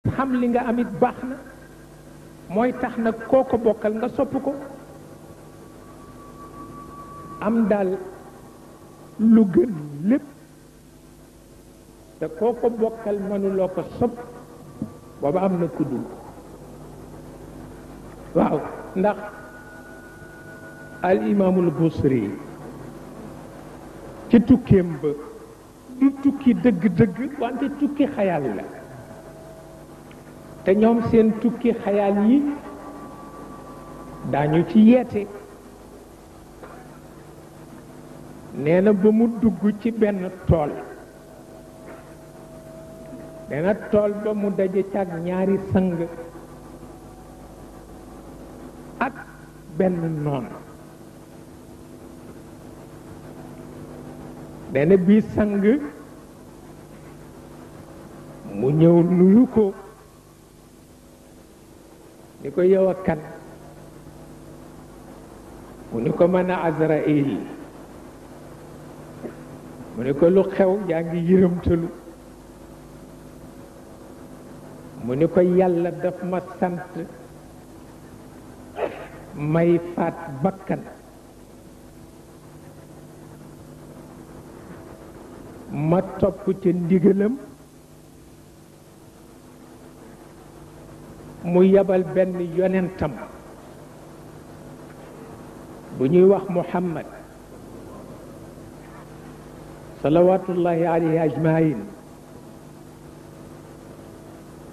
xam li nga amit baax na mooy tax nag koo ko bokkal nga sopp ko am daal lu gën lépp te koo ko bokkal mënuloo ko sopp booba am na kuddul waaw ndax al imaamul Busiri ci tukkeem ba du tukki dëgg-dëgg wante tukki xayaal la te ñoom seen tukki xayaal yi daañu ci yeete nee na ba mu dugg ci benn tool nee na tool ba mu daje cag ñaari sang ak benn noon nee na bii sang mu ñëw nuyu ko ni ko yow a kan mu ni ko mën a Azraïl mu ni ko lu xew yaa ngi yërëmtalu mu ni ko yàlla daf ma sant may faat bakkan ma topp ca ndigalam mu yabal benn yonentam bu ñuy wax Muhammad salawatullahi alayhi ajmain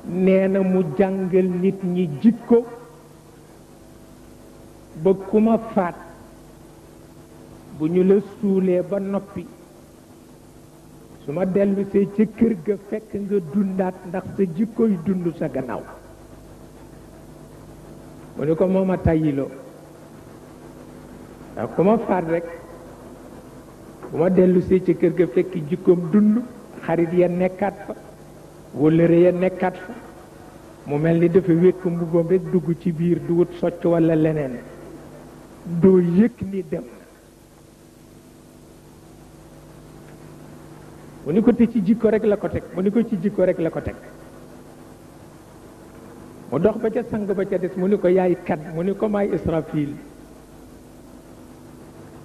nee na mu jàngal nit ñi jikko ba ku ma faat bu ñu la suulee ba noppi su ma dellusee ca kër ga fekk nga dundaat ndax sa jikkoy dund sa gannaaw mu ni ko mooma tàyyiloo ndax ku ma faat rek bu ma dellusee ca kër ga fekk jikkoom dund xarit ya nekkaat fa wóllëre ya nekkaat fa mu mel ni dafa wékk mbubbam rek dugg ci biir du wut socc walla leneen doo yëg ni dem na mu ni ko te ci jikko rek la ko teg mu ni ko ci jikko rek la ko teg mu dox ba ca sang ba ca des mu ni ko yaay kat mu ni ko maay Israfil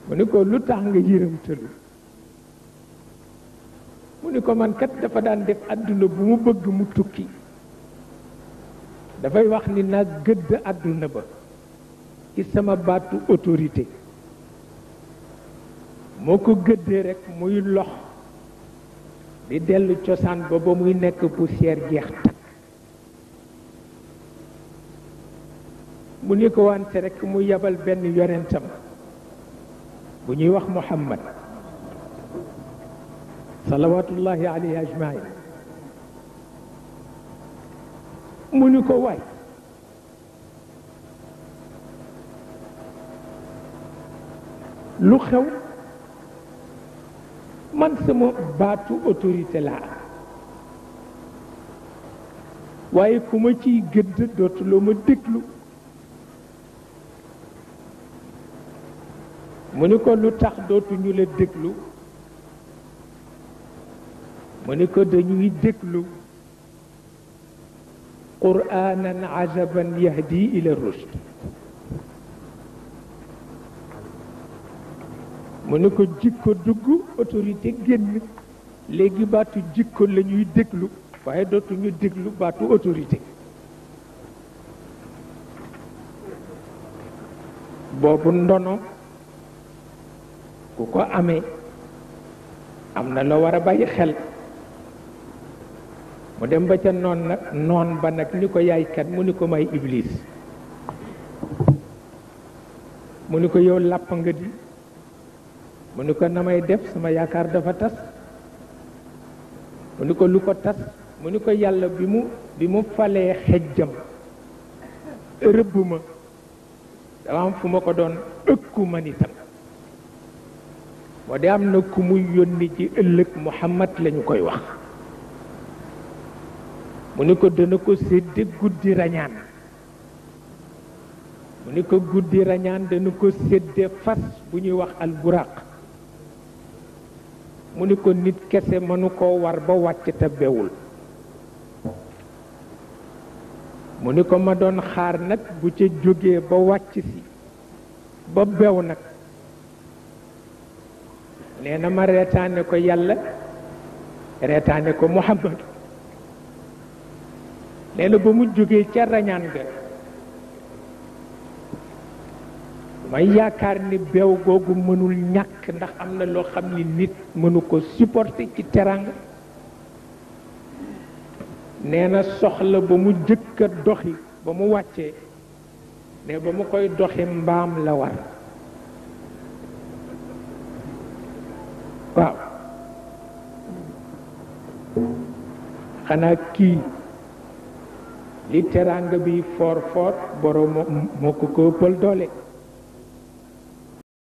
mu ni ko lu tax nga yërëmtalu mu ni ko man kat dafa daan def àdduna bu mu bëgg mu tukki dafay wax ni naa gëdd àdduna ba ci sama baatu autorité moo ko gëddee rek muy lox di dellu cosaan ba ba muy nekk poussière jeex takk mu ni ko wante rek mu yabal benn yonentam bu ñuy wax Muhammad salawatullahi alayhi ajmain mu ni ko waay lu xew man sama baatu autorité laa waaye ku ma ciy gëdd dootuloo ma déglu mu ni ko lu tax dootuñu la déglu mu ni ko dañuy déglu qur'aanan ajaban yahdi ila rushd mu ni ko jikko dugg autorité génn léegi baatu jikko la ñuy déglu waaye dootuñu déglu baatu autorité boobu ndono ku ko amee am na la war a bàyyi xel mu dem ba ca noon ba nag ni ko yaay kat mu ni ko may Iblis mu ni ko yow làpp nga di mu ni ko na may def sama yaakaar dafa tas mu ni ko lu ko tas mu ni ko yàlla bi mu falee xejjam rëbb ma dama am fu ma ko doon ëkku man itam moo di am na ku muy yónni ci ëllëg Muhammad lañu koy wax mu ni ko dana ko sédde guddi rañaan mu ni ko guddi rañaan dana ko sédde fas bu ñuy wax alburaq mu ni ko nit kese mënu koo war ba wàcc te bewul mu ni ko ma doon xaar nag bu ca jógee ba wàcc si ba bew nag nee na ma reetaane ko yàlla reetaane ko Muhammad nee na ba mu jógee ca rañaan ga may yaakaar ni beew googu mënul ñàkk ndax am na loo xam ni nit mënu ko supporter ci teranga nee na soxla ba mu jëkk a doxi ba mu wàccee ne ba mu koy doxi mbaam la war waaw xanaa kii li teranga bi foor foor borom moo ko ëppal doole